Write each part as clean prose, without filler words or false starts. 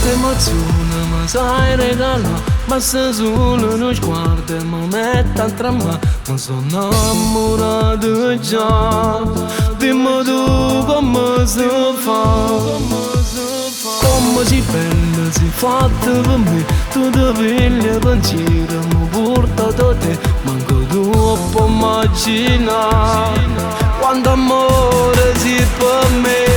Quante emozioni mi sai regalà, basta solo uno sguardo e mi mette a tremare. Mi sono innamorato già, dimmi tu come si fa. Come si bella, si fatta per me, tu ti pigli pensiero, mi porta da te, manco tu puoi immaginare quanto amore si per me.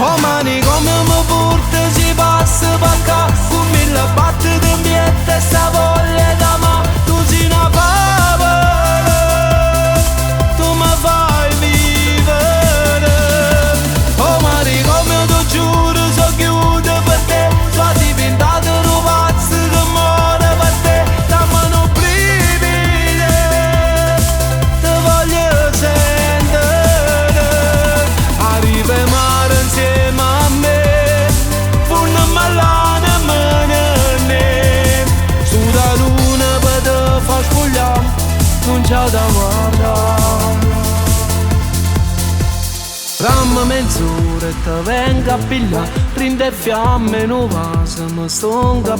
Oh manicomio mi porta si passa per qua, con mille battiti in pietto e sta voglia d'amà, tu sei una favola, tu mi fai vivere. Oh manicomio ti giuro, so chiuso per te, sono diventato un pazzo che muore per te, dammi un brivido, ti voglio sentire. Arriva il mare insieme a me, una malana me ne, sulla luna per te far spogliare, non c'è da guardare. Dammi mezz'ora e te vengo a pigliare, rinde fiamme nu vaso, mi sto a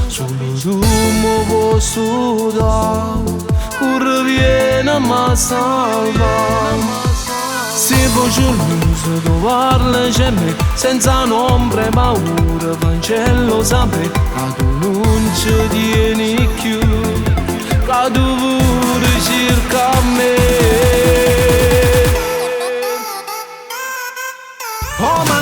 solo tu mi puoi sudare, curri vieni a mi salvare. Se voglio tu parli c'è me, senza nombre e paura, fancello sapere, che tu non ci tieni più, che tu pure cerca me. Oh.